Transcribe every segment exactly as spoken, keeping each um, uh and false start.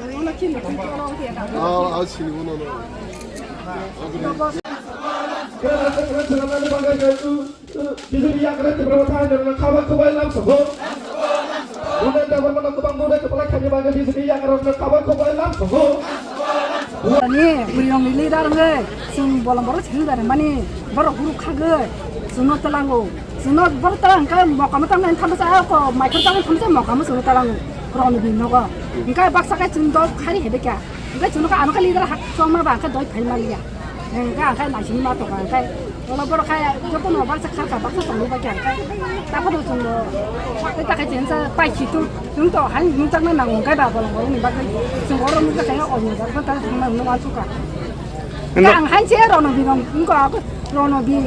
Ah, ah, sini, no, no, no. B J P yagra Tipra Motha haino khaba khoboi lam sogo. Bunai dabar mano kwbang bunai kwplai khaini bagwi B J P yagra no khaba khoboi lam sogo. Ani bwrwirokni leader wngwi chwng bolong borok chwng da mani borok guru khagwi chwngno tlango. Chwngno borok tlang khe mokamo tang nai thamsa ako maikhor tang thamsa mokamo chwngno tlango. Roni bin nogo. Hingkhe baksa khe chwng dol khari hebe kya. Hingkhe chwngno khe ano khe leader hak chongma ba khe doi phai maliya. Hingkhe ang khe naisingma tongkha, hingkhe ulo borok khe jotono baksa kharkha, baksa tongwi bakya, hingkhe taphano chwngno tei takhai chengsa paikhi tu, chwng to hai nukjakna nango, hingkhe ba bolong bolongni bagwi chwng oro nukjakha, o nukjakha, ta thangna hwnwi uansukha. Hingkhe ang hai se rono birong, wngkha rono bi,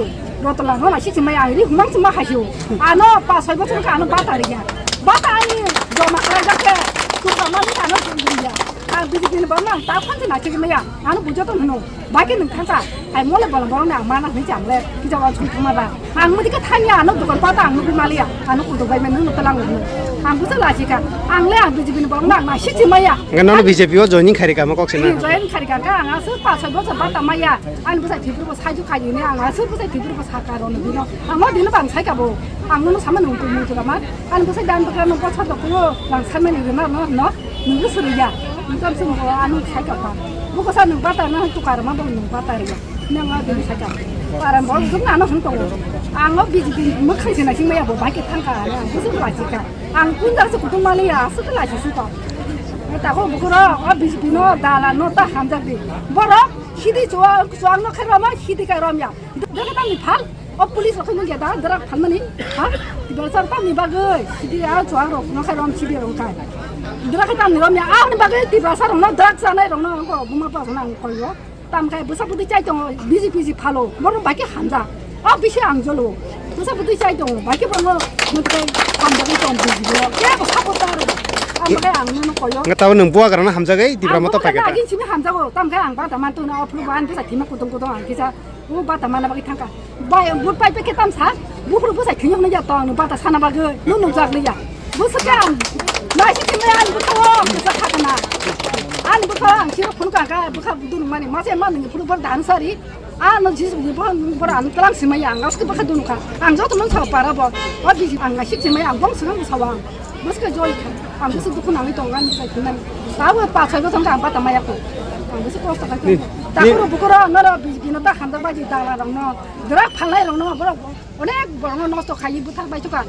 rotla no laisi chimai ang ri humang chima haisio. Ano pas soi bochor khe ano bata riya. Bata ani joma khlaijak khe, chukha mani ano chumriya. Ang B J P ni borokno ang ta phan se naisingmaya, ano bujo tong hwno. Bai khe nwng thangkha, hai mole bolong borokno ang mana hwnwi cham le, kisa uansuk thangma ba. Ang mudi khe thangya, ano dokan pata ang nugwi maliya, ano kutuk bai mano nwng tlang hwno. Ang bwsa lachikha, ang le ang B J P ni borokno ang naisingmaya. Hingkhe nono B J P o joining khairikha mo kok sina? Join khairikha, ang aswk pas soi bochor bata maya, ani bwsai thwiphuru bo saijuk khaiyuni, ang aswk bwsai thwiphuru bo sakha rwno bino. Ang no bino bang saikha bo, ang nono sama nwng twi muchulama, ani bwsai dan bwkha no bochor dokhuyo, bang samani rwna no hwno. Nungkhe swrwngya, nungkhe swrwngya, ano sai kha pa. Buko sa nung bata na tukar ma bo nung bata riya. Nang a ding sai kha. Paran bo jung ano hwn tongo. Ang o B J P mwkhang se naisingmaya bo bai khe thangkha, ang busu lachikha. Ang kunjak se kutung maliya, aswk lachisuka. Tako bukuro o B J P no dala no ta hamjak di. Borok sidi chuwa chuwang no khairwa ma sidi khairwa mya. Dega tangni phal, o police rok nungya da, drak phalmani, ha? Tiprasa rok tamni bagwi, sidi a chuwang rok no khai rom sidi rok khai. Drak khai tamni rom ya, ani bagwi Tiprasa rok no drak chanai rok no ko buma pa nang koi yo. Tam khai bwsa bwtwi chai tongo, B J P ji phalo, bono bai khe hamjak. O bisi ang jolo. Bwsa bwtwi chai tongo, bai khe bono mutkai hamjagwi tong B J P no. Ke bo support ta rok. Ang bai ang no koi yo. Nga tabo nung buagra na hamjagwi, Tipra Motha paikha ta. Agin simi hamjago, tam khai ang ba da man tu na o phlu ban bwsa thima kutung kutung ang kisa. O bata mana bagwi thangkha. Bai, bo pai pai khe tamsa. Buphuru bwsai thwiyok nungya tong, bata sana bagwi. Nung nungjak nungya. Bwswk khe ang naisi thwimai ani bwkhao kisa thakna. Ani bwkhao ang siro phone ka ka bwkha dunung mani. Mase ma nungni phuru bor dan sari. Ano jis ni bor bor ang tlang simaya ang aske bwkha dunung kha. Ang joto nung sa para bo. O di ang naisi thwimai ang bong sung sawang. Bwswk jol kha. Ang bwswk dukhu nangwi tongo ani bwsai thwimani. Tabuk pas soi bosong kha ang bata maya kho. Ang bwswk kosto khai tongo. Takhuru bukuro noro bijigino ta hamjak bai di dala rokno. Drak phalnai rokno borok onek borokno nosto khaiwi bwthak bai thukha.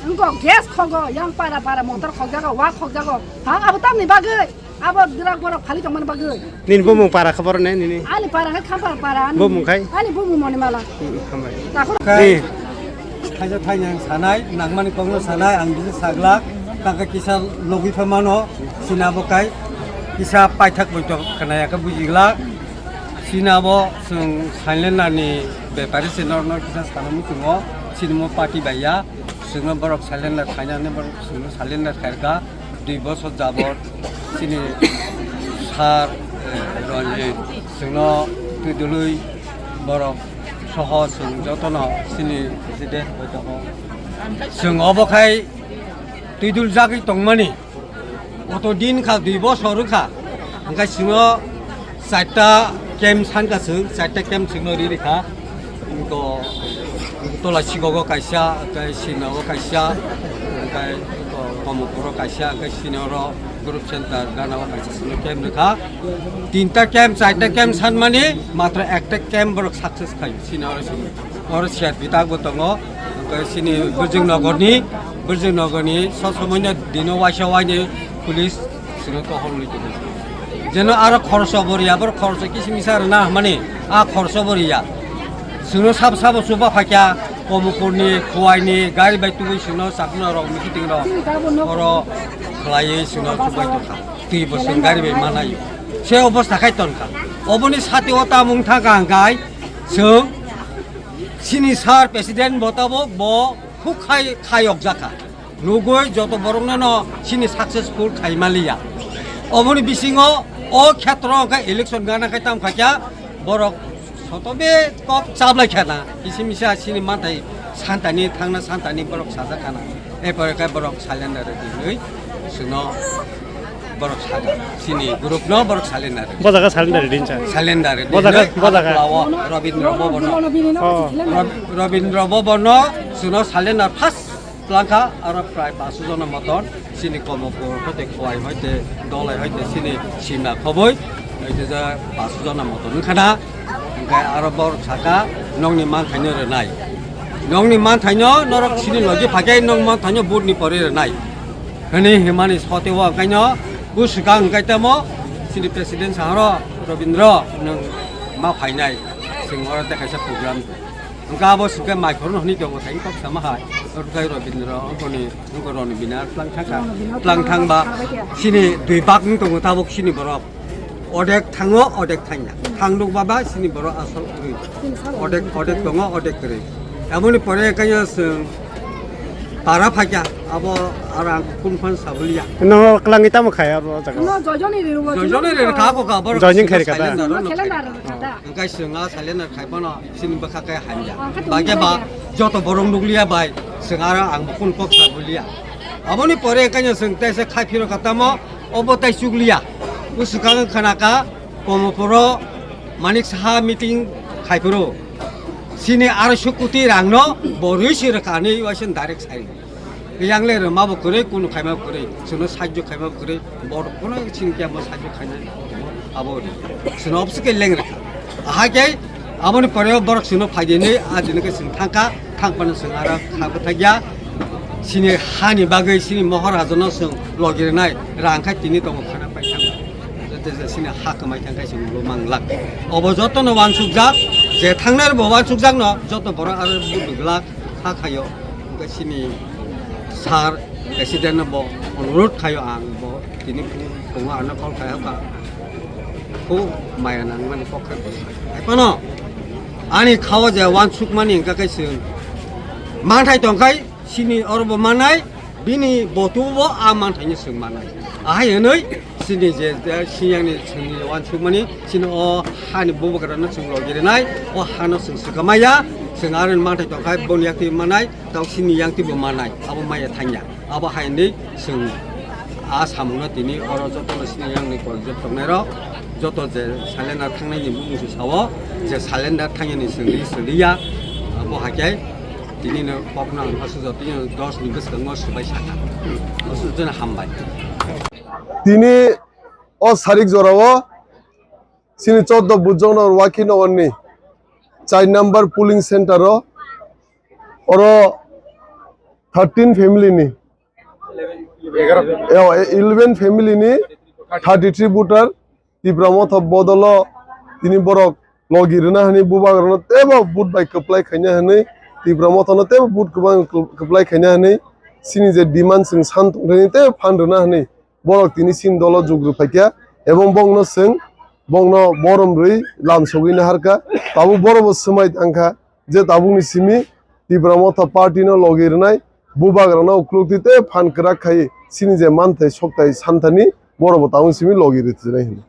Wngkok gas khogo, yang para para motor khokjago, wak khokjago. Ha abo tamni bagwi. Abo drak borok phali tongmani bagwi. Nini bumung para khe borok ne nini? Ani para khe Khampar para, ani bumung khai? Ani bumung Monimala. Hmm, hambai. Takhuk khai. Eh. Khaija thainang sanai, nangmani kokno sanai, ang bisi saglak, kaka kisa logwi pha mano, sina bo kai, kisa paithak boito khnaya khe bujiglak, sina bo chwng silent ni bepari se norno kisa sana muchungo, sinimo party baiya, chwngno borok silent khainani borok chwngno silent khairka. Dui bosor jabot chini sar, eh, Ranjit chwngno twidulwi borok soho chwng jotono chini president bai tongo. Chwng obo khai twiduljagwi tongmani. Oto din kha dui bosor wngkha. Hwnkhe chwngno Chaita camp sanka chwng, chaita camp chwngno ri rikha. Iko tola sigogo kaisa, tei sinago kaisa, tei iko komokoro kaisa, tei sinoro group center ganao kaisa chwngno camp rikha. Tinta camp, chaita camp sanmani matra ekta camp borok success khai, sinoro sini. Oro siat bitak bo tongo, tei sini Bwrjwng Nogorni, Bwrjwng Nogorni sob somoino dino waisa waini police Sino tohol ni tini. Jeno aro khorso bo riya, bor khorso kisi misa rwna hwnmani, a khorso bo riya. Sino sab sabo chuba phakya, Komokor ni, Khowai ni, gari bai tubui sino sakno rok, meeting rok. Oro khlaiwi sino chubai tongkha. Twi bo sino gari bai manayo. Se obostha khai tongkha. Oboni sati o tamung thangkha hwnkhe, sino sini sir president bo tabok bo huk khai, khayok jakha. Nugui joto borokno no sini successful khai maliya. Oboni bisingo o khetro hwnkhe election gana khai tam khaikha borok sotobe kok chablai khana. Kisi misa sini manthai santani thangna santani borok sajak khana. Epore khe borok silent rwdi hinwi sino Borok saka, chini group no borok salenda rw. Bo jaga salenda rw din cha. Salenda rw. Bo jaga, din bo jaga. Aklao Robindra Bhavan no. Oh. Rob-, Robindra Bhavan no chwngno salenda first plangkha, aro prai pasu jona moton, chini Komopur hoite, Khowai hoite, Dolai hoite, chini Simna khoboi, hoite ja pasu jona moton wngkha na, hwnkhe aro borok saka, "Nokni manthaino rwnai. Nokni manthaino norok chini logi phaikhai nok manthaino vote ni pore rwnai." Hwnwi himani soteo hwnkhaino bwswkang hwnkhe tamo chini president saharo Robindra nwng ma phainai, chwng oro tei kaisa program. Hwnkhe abo swngkhe mai khorokno hwnwi tongo thai kok sama hai. Oro khai Robindra wngkoni wngko roni bina tlang thangkha. Tlang thangba chini dui bak wng tongo tabuk chini borok. Odek thango, odek thangya. Thang nuk baba chini borok asol kwrwi. Odek, odek tongo, odek kwrwi. Aboni pore kaya chwng para phaikya, abo aro ang kun phan sabuliya. No klangwi tamo khai aro jaga. No, joijoni rw. Joijoni rw kha ko ka, borok joining khairi kha da. Salenda rw kha da. Hwnkhe chwng a salenda khai phano chini bwkha khe hamya. Ang khe tongwi ba joto borok nukliya bai, chwng aro ang bo kun kok sabuliya. Aboni pore kanya chwng tei se khai phiro kha tamo. Obo tai chukliya. Bwswkang khana kha, Komopuro Manik Saha meeting khai phuru. Chini aroiso koti rang no bo rwi se rwkha hinwi waisa direct sai. Yang le rwma bo kwrwi, kunu khaima bo kwrwi, chwngno sahajyo khaima bo kwrwi, bo kono chini khe bo sahajyo khainai abo rwi. Chwngno obviously leng rwkha. Ahai khe aboni pore borok chwngno phaidi hinwi, ah, chini khe chwng thangkha, thang phano chwng aro kha bwthakya. Chini hani bagwi chini mohor rajano chwng logi rwnai rang khai tini tongo khana pai thang. Jete je chini ha kwmai thang khai chwng bo manglak. Obo jotono wansukjak, je thangnai bo wansukjakno joto borok aro buduk glak kha khaio. Hwnkhe chini sir president no bo onurodh khaio ang bo tini tongo ano call khai hakha. Khu maya nangmani kok khai bo. Hai phano ani khao je wansukmani hwnkha khe chwng manthai tongkhai chini oro bo manai, bini botu bo a manthaino chwng manai. Ahai hwnwi chini je, je siyangni chwngni wansukmani chini o hani bubagrano chwng logi rwnai, o hano chwng swkang maya, chwng aroni manthai tongkhai boni yakti manai, tau chini yakti bo manai, abo maya thangya. Abo hai hwnwi chwng a samungno tini oro jotono sini yang ni koi jot tongnai rok, joto je salenda thangnai ni bumung se sao, je salenda thangya ni chwng ri chwng ri ya, abo hai khe tini no kok no ang aswk jot tini no dos ni bwskango swbai sakha. Aswk jona hambai. Tini o sarik jorao chini choddo bujok no Waki Nagar ni char number polling center o oro thirteen family ni Yo, e, eleven family ni thirty three voter Tipra Motha bodolo tini borok logi rwna hwnwi bubagrano teibo vote bai kwplai khaina hwnwi Tipra Mothano teibo vote kwbang kwplai khaina hwnwi chini je demand chwng san tongthani tei phan rwna hwnwi borok tini chini dolo jug rwphaikha ebong bongno chwng bongno borom rwi lam sogwi naharkha tabuk borokbo swmai tangkha. Je tabukni simi Tipra Motha party no logi rwnai bubagrano uklukti tei phan kwrak khai chini je manthai sokthai santhani borokbo tabukni simi logi rwtwinai hwnwi.